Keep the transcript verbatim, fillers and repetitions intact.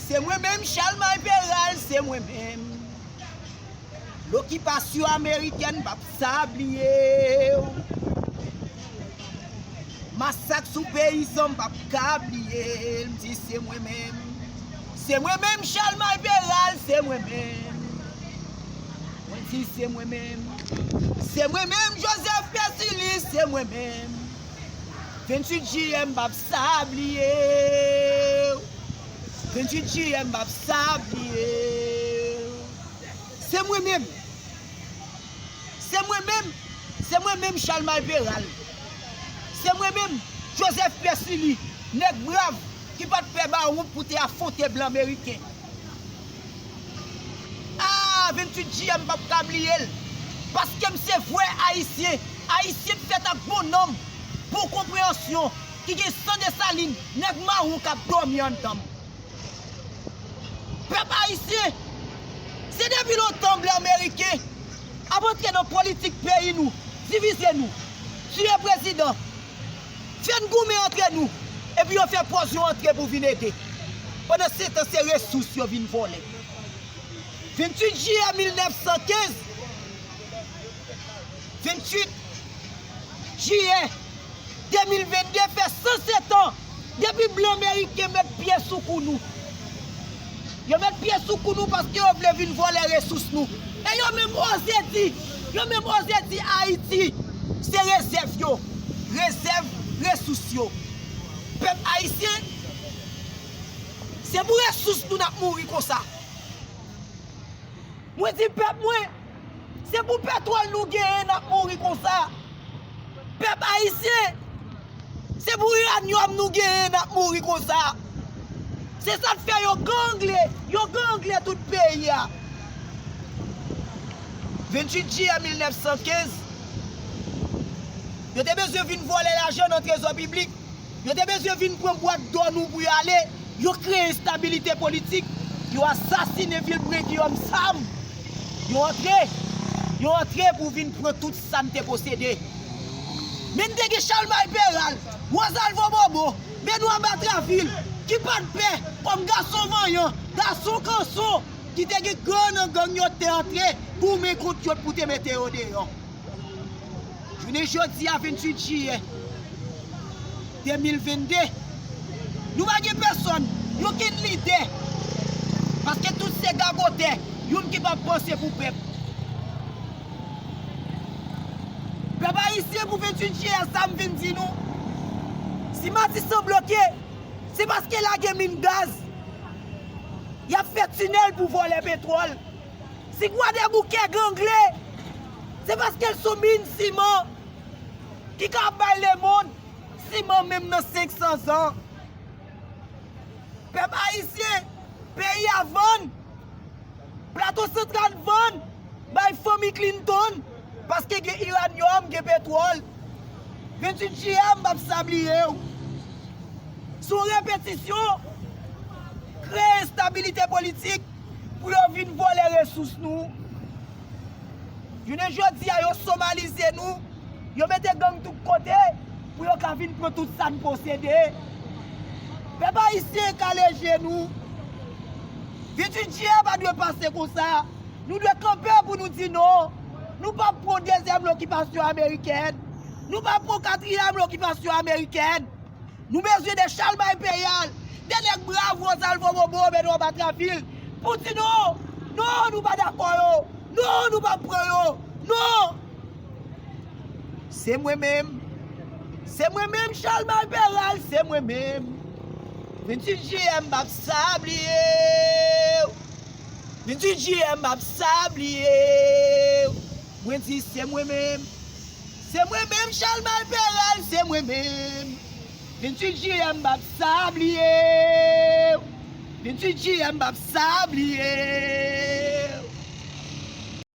Se mwen menm, Chalmay Peral, se mwen menm. Lokipasyon amerikèn, m p ap sa bliye w. Masak sou peyizan, m p ap ka bliye l. M di se mwen menm. Se mwen menm, Chalmay Peral, se mwen menm. Mwen di se mwen menm. Se mwen menm, Joseph Persilis, se mwen menm. Venntuit jiyè, m p ap sa bliye w. Venntuit jiyè, m p ap sa bliye w. Se mwen menm. Se mwen menm. Se mwen menm, Chalmay Peral. Se mwen menm, Joseph Persilis, nèg brav ki pa t pè ba wont pou te afwonte blan meriken. Ah, venntuit jiyè, m p ap ka bliye l. Paske m se vrè Ayisyen. Ayisyen k fèt ak bon nanm, bon konpreyansyon, ki gen san Desalin, nèg mawon k ap dòmi anndan m. Pèp ayisyen, se depi lontan blan meriken ap antre nan politik peyi nou, divize nou, tiye prezidan, fè n goumen antre nou, epi yo fè pòz yo antre pou vin ede. Pandan se tan, se resous yo vin vòlè. Venntuit jiyè mil nèf san kenz, venntuit jiyè de mil venn de fè san sèt an depi blan meriken met pye sou kou nou. Yo met pye sou kou nou paske yo vle vin vòlè resous nou. E yo menm oze di, yo menm oze di Ayiti se rezèv yo, rezèv resous yo. Pèp ayisyen, se pou resous nou n ap mouri konsa. Mwen di pèp mwen, se pou petwòl nou genyen n ap mouri konsa. Pèp ayisyen, se pou iranyòm nou genyen n ap mouri konsa. Se sa k fè yo gangle, yo gangle tout peyi a. Venntuit jiyè mil nèf san kenz, yo te bezwen vin vòlè lajan nan trezò piblik. Yo te bezwen vin pran bwat dò nou pou y ale. Yo kreye enstabilite politik. Yo asasinen Vilbrun Guillaume Sam. Yo antre. Yo antre pou vin pran tout sa n te posede. Men n te gen Chalmay Peral, Rosalvo Bobo, Benoît Batraville, ki pa t pè, kòm gason vanyan, gason kanson, ki te gen gran nan gang yo te antre goumen kont yo pou te mete yo deyò. Jounen jodi a, venntuit jiyè de mil venn de, nou pa gen pèsòn, okenn lidè, paske tout se gagotè, youn ki p ap panse pou pèp. Pèp ayisyen, pou venntuit jiyè sa, m vin di nou, si Matisan bloke, se paske lage min gaz, y ap fè tinèl pou vòlè petwòl. Si Kwadèboukè gangle, se paske l sou min siman ki ka bay lemonn siman menm nan senk san zan. Pèp ayisyen, peyi a vann, Plato Santral vann bay fanmi Clinton, paske gen iranyòm, gen petwòl. Venntuit jiyè, m p ap sa bliye w. Se yon repetisyon, kreye enstabilite politik pou yo vin vòlè resous nou. Jounen jodi a, yo somalize nou, yo mete gang tout kote pou yo ka vin pran tout sa n posede. Pèp ayisyen, kale je nou. Venntuit jiyè pa dwe pase konsa. Nou dwe kanpe pou nou di non. Nou p ap pran dezyèm lokipasyon amerikèn. Nou p ap pran katriyèm lokipasyon amerikèn. Nou bezwen de Chalmay Peral, de nèg brav Rosalvo Bobo, Benoît Batraville, pou di non, non, nou pa dakò yo, non, nou pa pran yo, non. Se mwen menm, se mwen menm, Chalmay Peral, se mwen menm. Venntuit jiyè, m p ap sa bliye w. Venntuit jiyè, m p ap sa bliye w. Mwen di se mwen menm. Se mwen menm, Chalmay Peral, se mwen menm. Venntuit jiyè, m p ap sa bliye w. Venntuit jiyè, m p ap sa bliye w.